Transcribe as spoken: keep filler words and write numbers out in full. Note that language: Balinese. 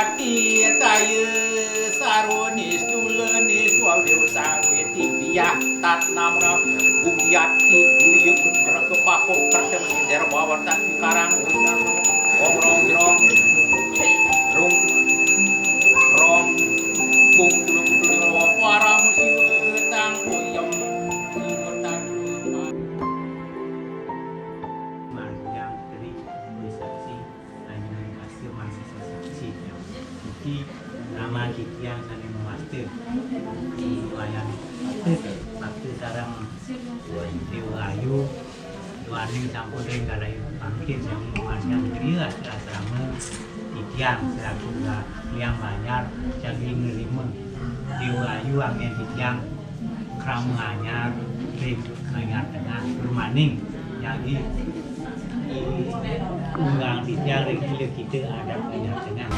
Titaya sarwa nistula niswa dewa sawiti biah tatnamna guyati guyuk greka papo kertem sinder bawa tati karang wisang ong rong jrong rung rong kung kulung kulung parama siwa tang uyem siwa tang Marjang teri kuwi saksi, lanjut kasih mahasiswa saksi. Jadi nama titiang sane mewasta. Wayan waktu sarang Dewa Ayu, duaning sampun ring kalayu pangkin sami marjang teri asrama titiang selaku liang banjar jagi nerima Dewa Ayu anggen titiang krama anyar ring Banjar Tengah, tur maning jagi unggal titiang ring kita adat Banjar Tengah.